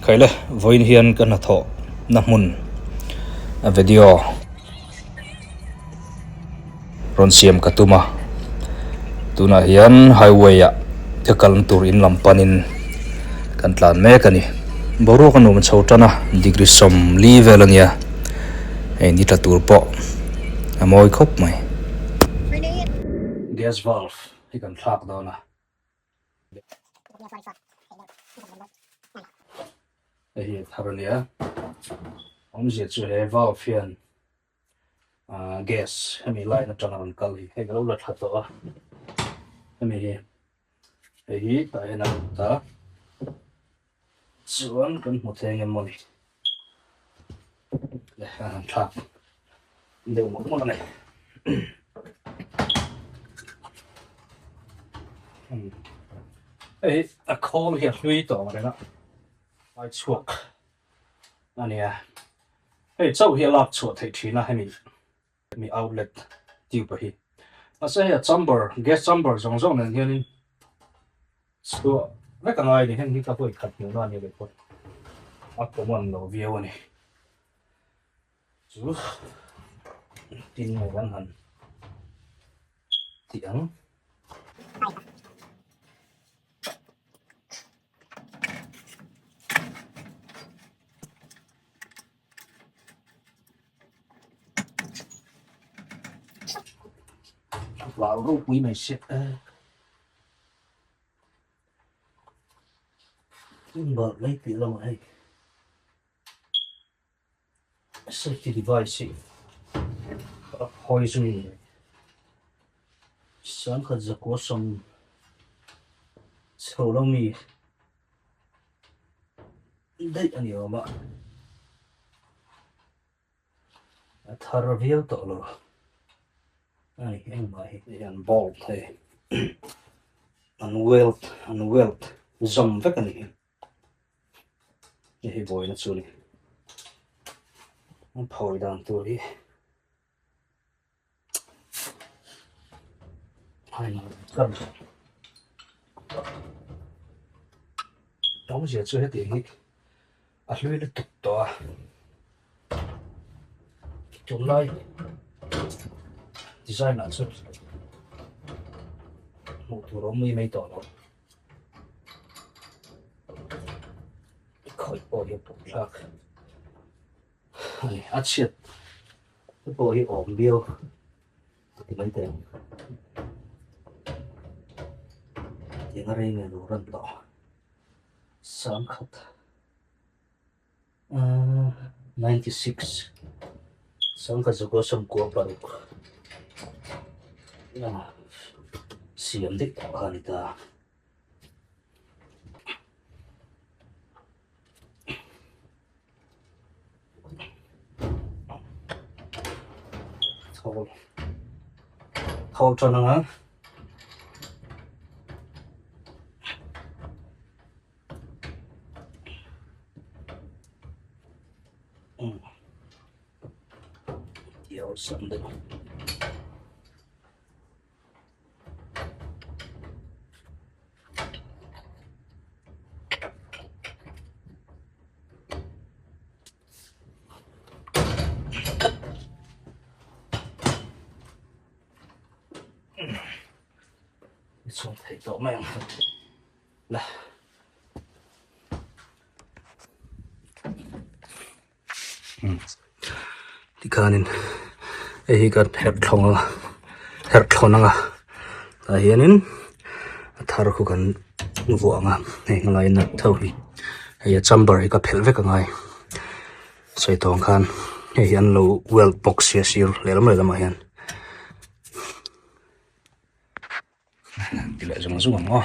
Khaile vawiin hian ka hnathawh na hmun a video rawn siam ka tum a tunah hian highway ah ka kalna tur in lam panin kan tlan mek a ni boruak a nuam chho tan a degree 40 vel a nia hei ni tla tur pawh a mawi khawp mai. Gas valve hi kan thlak dawn a. Hei hi a thar a nia awmzia chu he valve hian ah gas hemi line atanga rawn kal hi hei ka lo la thla tawh a hemi hi hei hi tah hian a lut a chuan kan hmu thei ang em mawni le a han thlak deuh mawlh mawlh a ni hei a khawl hi a hlui tawh ang reng a ai chhuak. A nia, hei chauh hi a lak chhuah theih thin a hemi hemi outlet tube hi. Mahse hei a chamber, gas chamber zawng zawng nen hianin chhuah vek a ngai a ni. Heng hi ka hawi khat hmuhna a ni leh pawh a common lo viau a ni. Chu tin nge kan han tih ang. Val ropui mai se Bar mai piah lamah hei Safety device hi a phawi zui a ni. Sangkhat zakua sawm chho lo mi daih a ni awm a, a thar viau tawh lo a ni engmah hi. Hei an bolt hei an weld an weld zawm vek a ni. Hei hi buaina chu a ni. An phawi dan tur hi Awmzia chu hetiang hi a hlui lutuk tawh a tunlai design ah chuan hmuh tur a awm mai mai tawh lo. Khawih pawh hi a pawh thlak a ni a chhiat te pawh hi awm viau ka ti mai thei ang tiang a rei nge lo rawn tawh sangkhat ahh 96 sangkhat zakua 96 siam daih tawh kha a ni ta. Thawl thawl tan anga. Tih awlsam deuh. Chhuak thei tawh mai ang la. Tikhanin hei hi kan herh thlawng anga herh thlawn anga tah hianin a thar khu kan vuah anga hei hmalai nut ho hi hei a chamber hi ka phelh vek angai sawi tawng khan hei hi an lo weld box hi a sir lehlam lehlamah hian ti leh zung zung ang aw.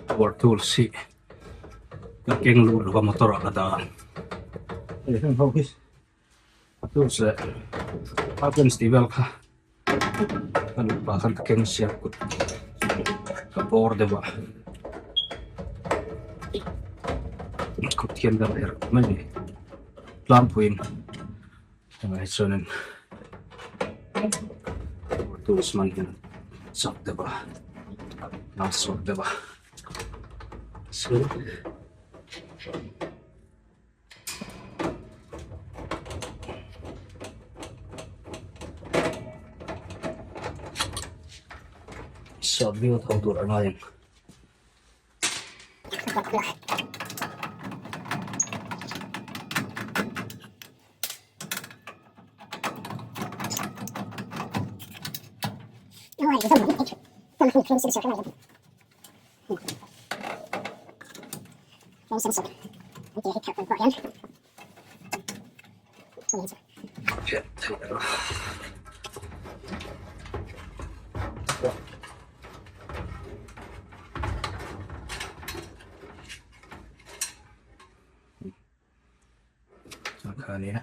Power tools hi ka keng lut lova motor ah ka dah a hei heng ho hi tools leh items tih vel kha ka luh pah khan ka keng siam kut ka bawr deuh a. Kut hian ber herh mai a ni tlangpuiin hengah hi chuanin tools hmang hian chak deuh a a sawt deuh a Sawt viau tho tur a ngai ang. Kha ania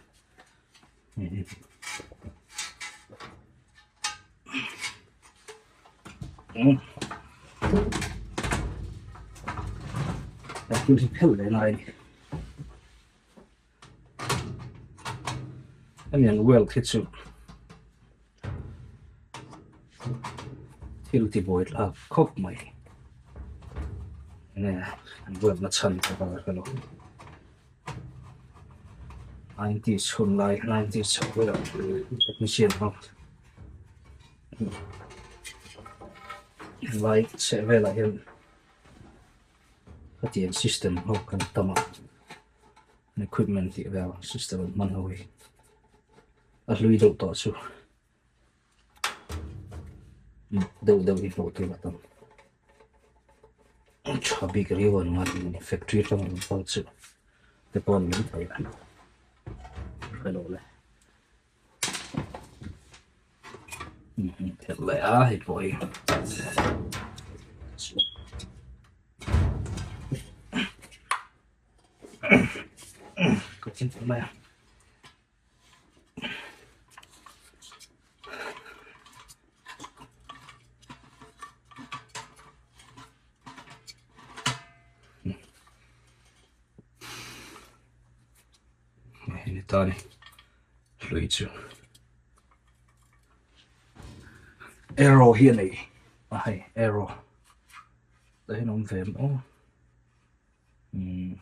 thil hi phel leh ngai a ni hemi an weld hi chu thil ti buai thlak khawp mai enge an weld na chhan te pawh ka hrelo. Nineties hun lai nineties chho velah technician ho lai chheh velah hian hetiang system ho kan tam a equipment tih vel system an hman ho hi a hlui deuh tawh chu deuh deuh hi hmuh tur a tam tha bik riau an ngai a factory atanga rawn kal chu te pawh an ni thei a hrelo le phelh leh a hei pawh hi. Ka chin mai a. Hei ni ta ni hlui chu arrow hi a nei a hei arrow tah hian a awm ve maw umm.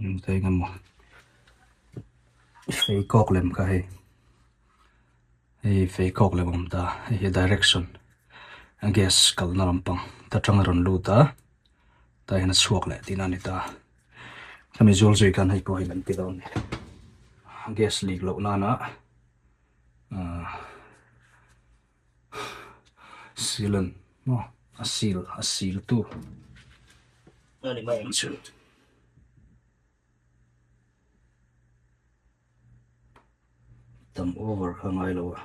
Eng emaw pheikhawk lem kha hei hei pheikhawk lem a awm ta hei hi direction a gas kalna lampang ta tang a rawn lut a tah hian a chhuak leh tihna a ni ta hemi zual zui khan hei pawh hi an ti lo a ni gas leak loh nana ahh. Sealant maw a seal a seal tu a ni mai ang chu. Tam over kha ngai lo a.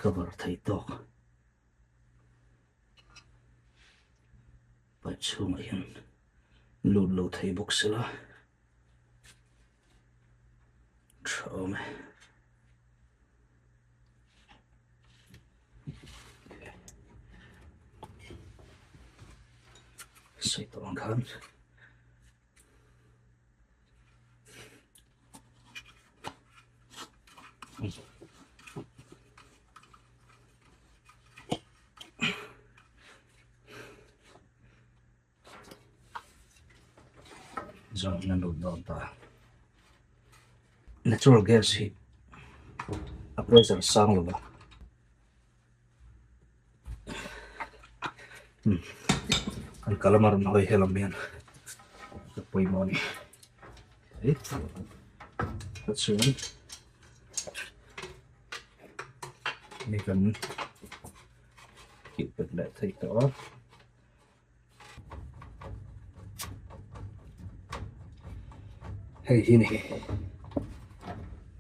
Cover thei tawk. Pipe chhungah hian lut lo thei bawk sela tha awm e. Sawi tawh ang khan. Zawhna lut dawn ta. Natural gas hi a pressure sang lo va. An kalam a rawn hawi helam hian ka pawimawh a ni. Chuan hei kan tih pet leh thei tawh a. Hei hi ni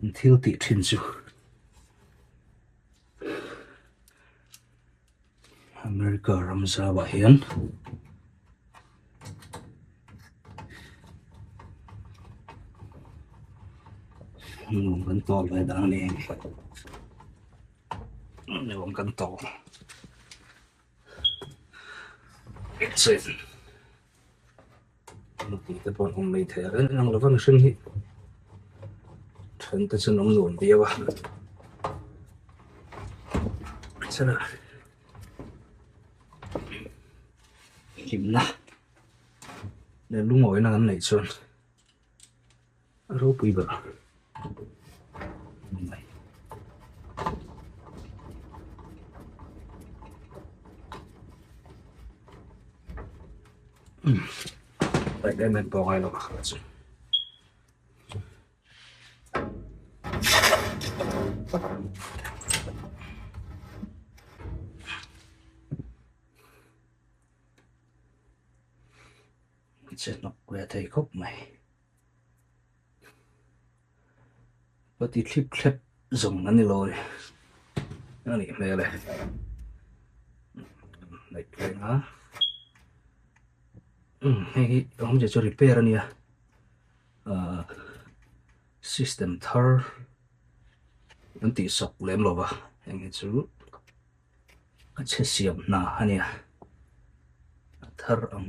an thil tih thin chu America ram zauah hian Nuam kan tawl ve dan a ni. Nuam kan tawl. Nupui te pawh an awm mai thei a, eng ang lova mihring hi then te chu an awm nuam viau a. Chuan hlimna leh lungawina kan neih chuan a ropui ber a ni mai. Paih em em pawh a ngai lo a chu. Che hnawk ve thei khawp mai. Pati thlip thlep zawng an ni lo a ni. A nih hmel e. Hnaih reng a. Hei hi awmzia chu repair a nia. Ahh system thar an tih sak lem lo va heng hi chu a chhe siam hna a nia a thar ang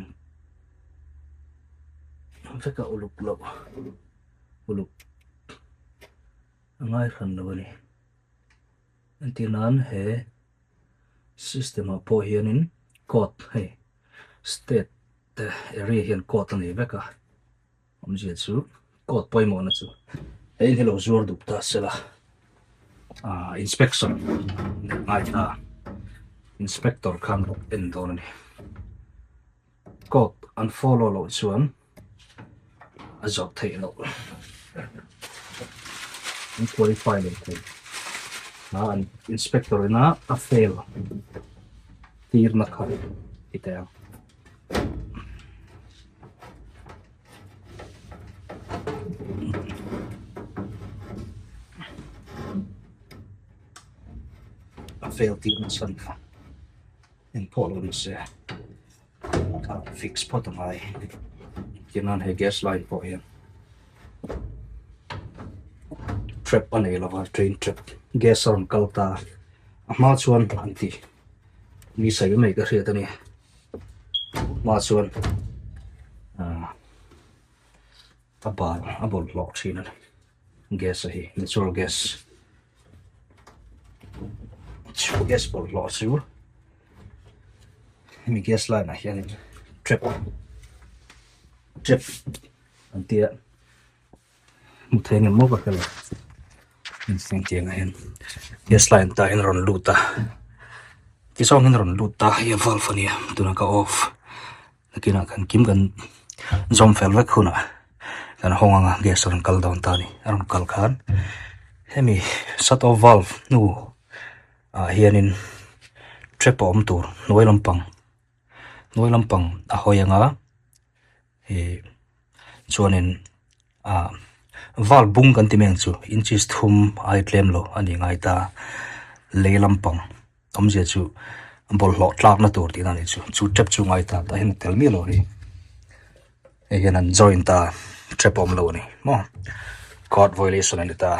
vek a uluk loh uluk a ngai hran lo a ni entir nan he system ah pawh hianin code hei state te area hian code a nei vek a awmzia chu code pawimawhna chu hei hi lo zuar duh ta se la ah inspection neih ngai ta inspector khan rawh en dawn a ni code an follow loh chuan a zawh theih loh an qualify lo thei a an inspector ina a fail tirna kha i teh ang. A fail tirna chhan kha engpawh lo ni se a fix phawt a ngai tichuan he gas line pawh hian trap a nei lova train trap gas a rawn kal ta a hma chuan an ti. Mi sawi mai ka hriat a ni. Hma chuan ah a bal a bawlhhlawh thin a ni. Gas a hi natural gas chu gas bawlhhlawh chu hemi gas line ah hianin trap trap an tia. Hmu thei ang em maw ka hre lo engtiang ah hian gas line tah hian a rawn lut a tizawng hian a rawn lut ta hei a valve a nia tunah ka off nakinah kan kim kan zawm fel vek hunah kan hawng anga gas a rawn kal dawn ta a ni a rawn kal khan hemi shut off valve hnu ah hianin trap a awm tur hnuai lampang hnuai lampang a hawi anga. Ih chuanin ah val bung kan ti mai ang chu inches thum ai tlem lo a ni ngai ta lei lampang awmzia chu bawlhhlawh tlakna tur tihna a nih chu chu tap chu ngai ta tah hian a tel miah lo a ni hei hian an join ta tap a awm lo a ni maw card violation a ni ta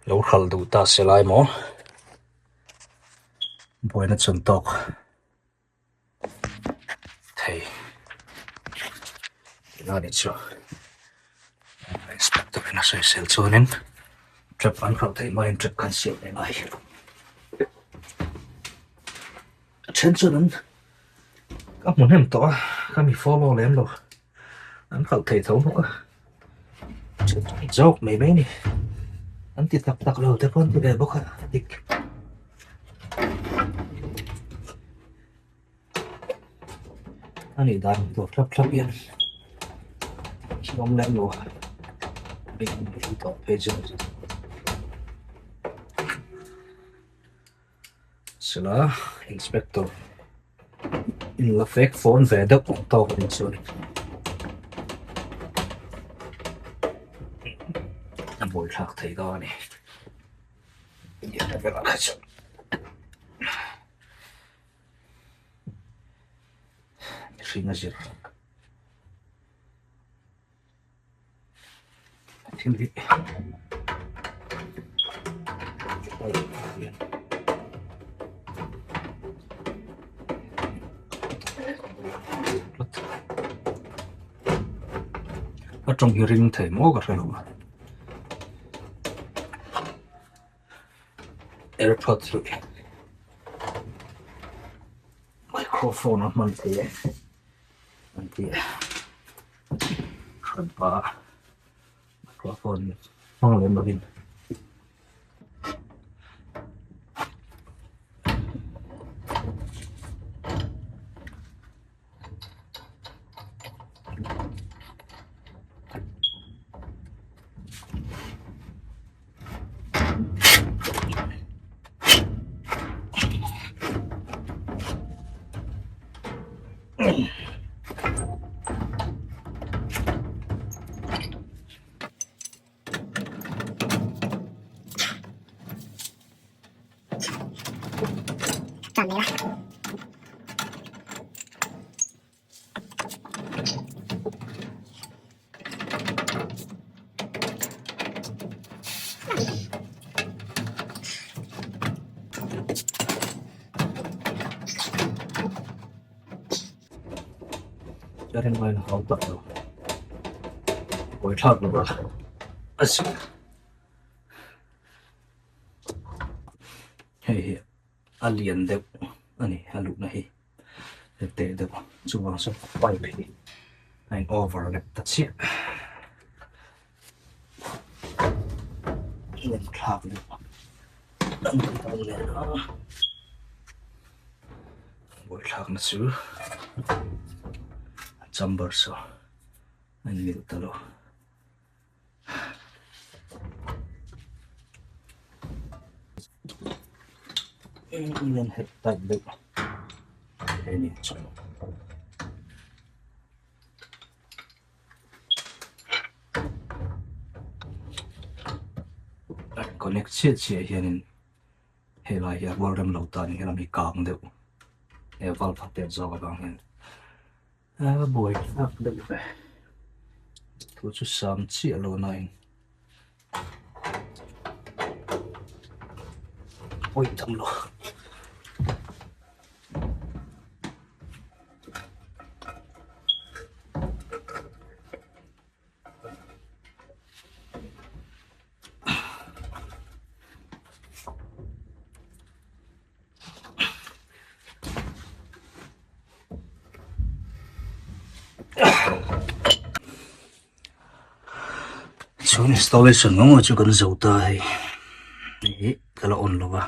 lo hralh duh ta se lai maw buaina chun tawk. Thei eng a nih chu inspector in a sawisel chuanin trap an hralh theih hmain trap khan siam leh ngai a then chuan an ka hmu hnem tawh a ka mi follow lem lo an hralh thei tho bawk a zawk mai mai a ni an ti tak tak lo te pawh an ti ve bawk a dik. A nih dan tur thlap thlap hian awm lem lo a tawh phei chu sela inspector in la fek fawn ve deuh ang tawk a ni chuan a buaithlak thei dawn a ni. Mihring a zir thil hi. A tawng hi ring thei maw ka hre lo a. Airpods hi microphone a hman thei e an ti a hranpa microphone hmang lem lovin. Ka rin aiin a hau tak lo. Buai thlak lo a a si. Hei hi a lian deuh a ni a luhna hi a teh deuh chuvang chuan pipe hi a in overlap ta chiah. Lem thlak deuh an ti dawn nen a buai thlakna chu a chamber saw a inmilh ta lo. Engin het tight deuh a ni chuan. A connect chiah chiah hianin helai hi a rual rem lo ta a ni helami kang deuh he valve a pet zawk avang hian a buai thlak deuh ve thu chu sam chiah lo nain pawi tam lo. Chuan installation ngawh ngawh chu kan zo ta hei hei hi ka la on lo va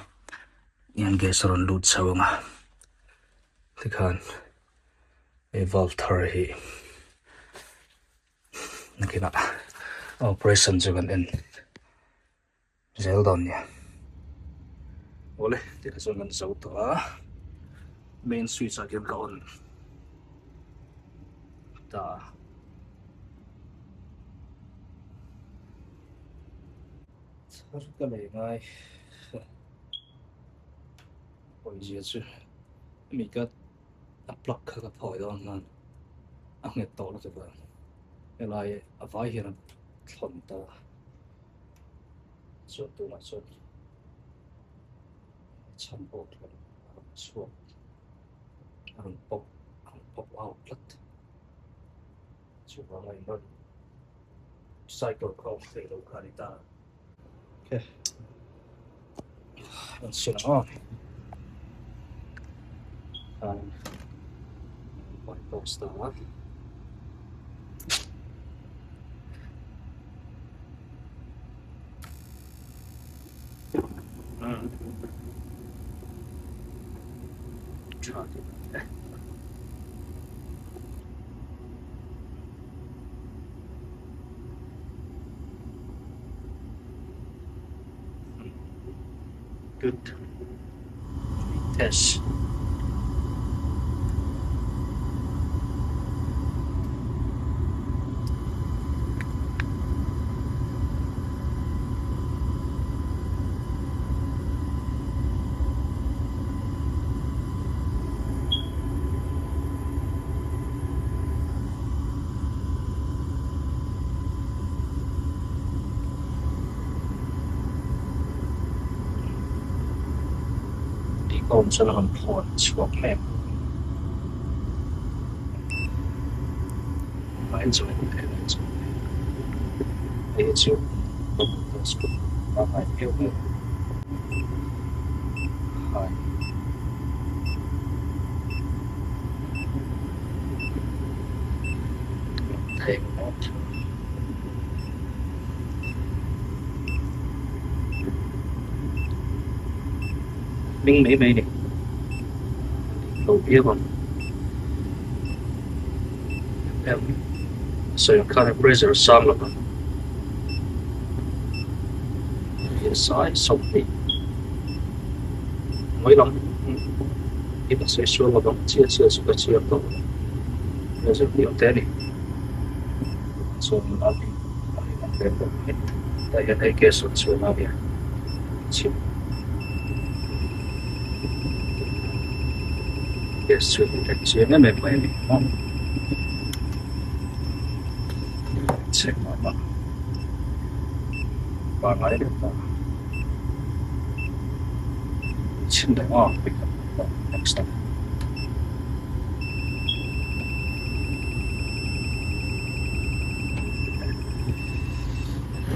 hian gas a rawn lut chho ang a tikhan hei valve thar hi nakinah operation chu kan en. Zel dawn nia. Awle tikha chuan kan zo tawh a main switch ah khian ka on ta chhar ka lei ngai pawizia chu hemi ka a plug kha ka phawi dawn khan a nghet tawh lutuk a helai a vai hian a thlawn ta. Chuan tunah chuan chhan pawh a rawn chhuak a rawn pop a rawn pop out tlat chuvang a in rawn cycle kha awm theih loh kha a ni ta okay an sin ang aw khan white box ta a. Good. Test. Leak a awm chuan a rawn thawn chhuak mek. A en chuan en theih chu hei hi chu pangngai viau mai hai. Thei ngawt. Hming mai mai a ni. Lo viau ang. Em sawi ang khan pressure sang lo ang. Sai 20 hnuai lam hi ka sawi sual lo ang chiah chiah chu ka chhiar tawh lo. Pressure hniam te a ni. Chuan a bik a inang ve bawk mai. Tah hian hei gas rawn chhuahna a nia chhim gas chu a chiang em em mai a ni a chhek mah mah pangngai deuh ta chhim deuh a next time.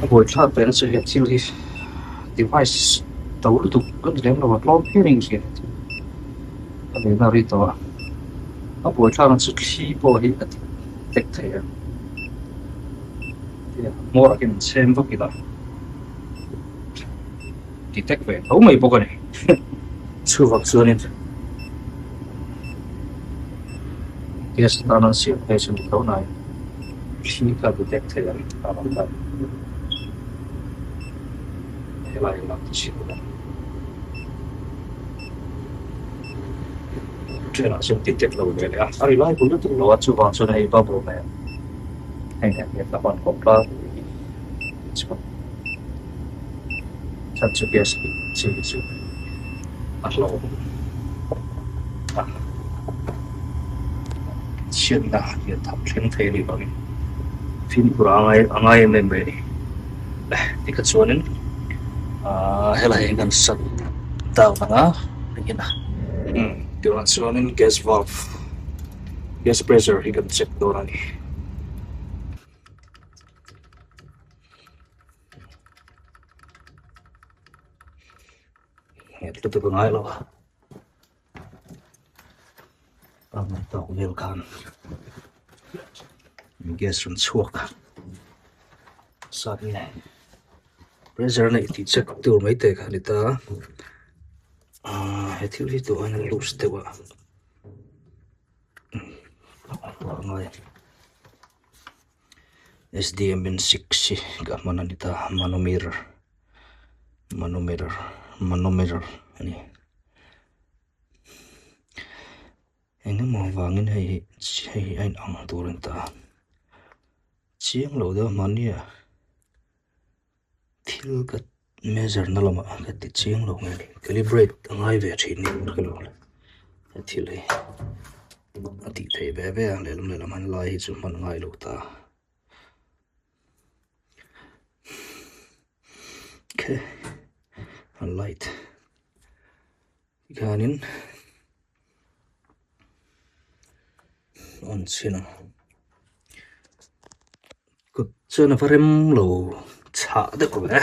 A buaithlak ve nasa hian thil hi device to lutuk ka ni lem lo a tlawm phian in hria a lehna a ri tawh a a buaithlak na chu thli pawh hi a ti tek thei a hmawr ah hian an chhem vak ila ti tek ve tho mai bawk a ni chuvang chuanin gas atan an siam phei chu ni tho nai thli kha ti tek thei ang a rawn kal helai a lang chin ila ṭhenah chuan ti tek lo ve leh a a ri lai bul lutuk lo a chuvang chuan hei bubble nen heng nen hian ka hman kawp tlangpui chuan. Chhan chu gas chi hi chu a hlauhawm a, chhiatna lian tham thleng thei a nih vangin fimkhur a ngai a ngai em em mai a ni. Tikha chuanin ahh helai hi kan shut down ang a engin a tunah chuanin gas valve gas pressure hi kan check dawn a ni. Nghet lutuk a ngai lo a pangngai tawk vel khan gas rawn chhuak sat nge pressure neih tih check tur mai te kha a ni ta ah he thil hi tawh hian a loose deuh a a ngai. SDMN 6 hi ka hman a ni ta manometer manometer manometer a ni eng emaw avangin hei hi hei hi a inang tur a ni ta chiang lo deuh mahnia thil ka measure na lamah ka ti chiang lo nge ni calibrate a ngai ve thin ni ka lo he thil hi a tih theih ve ve a lehlam lehlam han lai hi chu hman ngai lo ta okay a light tikhanin on chhin ang kut chuan a va rem lo chhah deuh ve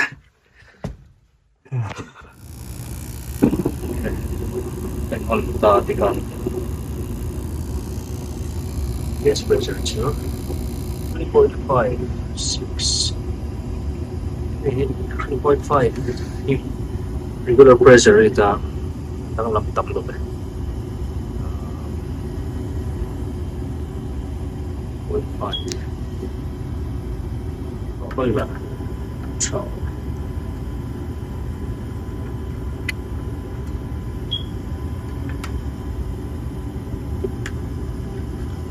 eng on ta tikhan gas pressure chu 3.56 hei hi 3.5 hi regular pressure a ni ta danglam tam lo ve 0.5 tha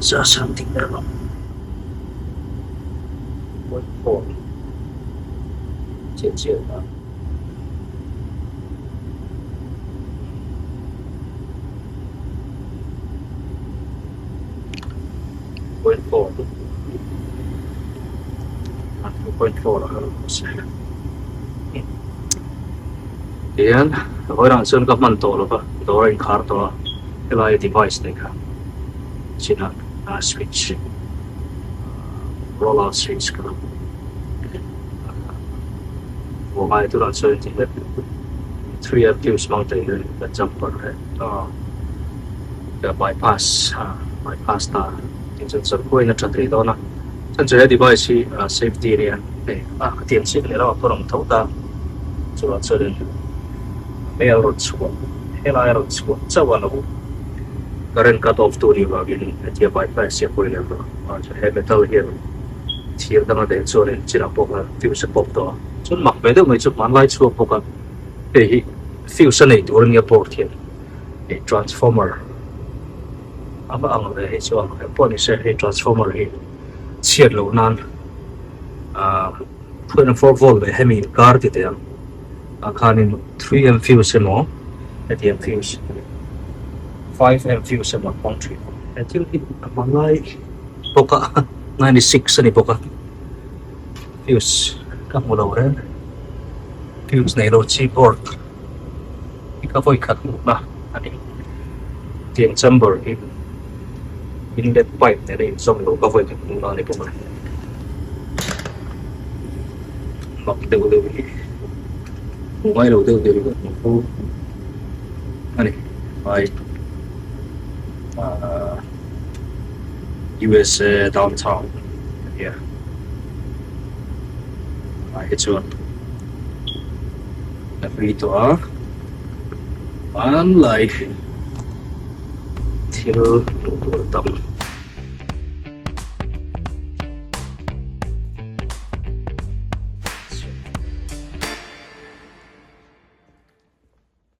za something ber lo 0.4 chiah chiah ta. 0.4 0.4 a kal se tihian. Vawiinah chuan ka hman tawh lo va, dawr a inkhar tawh a, helai device nei kha chinah switch roll out switch kha vuah ngai tunah chuan ti hlek 3M fuse hmang thei hi ka jumper leh bypass bypass ta tin chuan chawlhpawhin a tha thei dawn a. Chuan chu he device hi safety a nia hei a ka tiang chiah leh lamah pawh a awm tho ta chuvang chuanin mei a rawn chhuah helai a rawn chhuah chauh a lo current cut off tu nih vangin hetia bypass hi a pawi lem lo a chuan he metal hian thir danga deh chuanin chinah pawh khan fuse a pawp tawh a chuan mak ve deuh mai chu hmanlai chhuak bawk a hei hi fuse a nei tur a nia board hian hei transformer. A va ang ve hei chu ang reng pawh ni se hei transformer hi chhiat loh nan ah 24 volt leh hemi inkar ti teh ang ah khanin 3 M fuse emaw hetiang fuse 5 M fuse emaw an hmang thin he thil hi a hma ngai bawk a 96 a ni bawk a fuse ka hmu lo reng fuse nei lo chi board. Hi ka vawi khat hmuhna a ni. Tiang chamber hi inlet pipe nena inzawm lo ka vawi khat hmuhna a ni bawk a. Mak deuh deuh hi hmuh ngai lo deuh deuh hi ka hmu fo a ni. Hmai ahh USA downtown a nia. Ah hi chuan. A hlui tawh a, hmanlai thil hmuh tur a tam.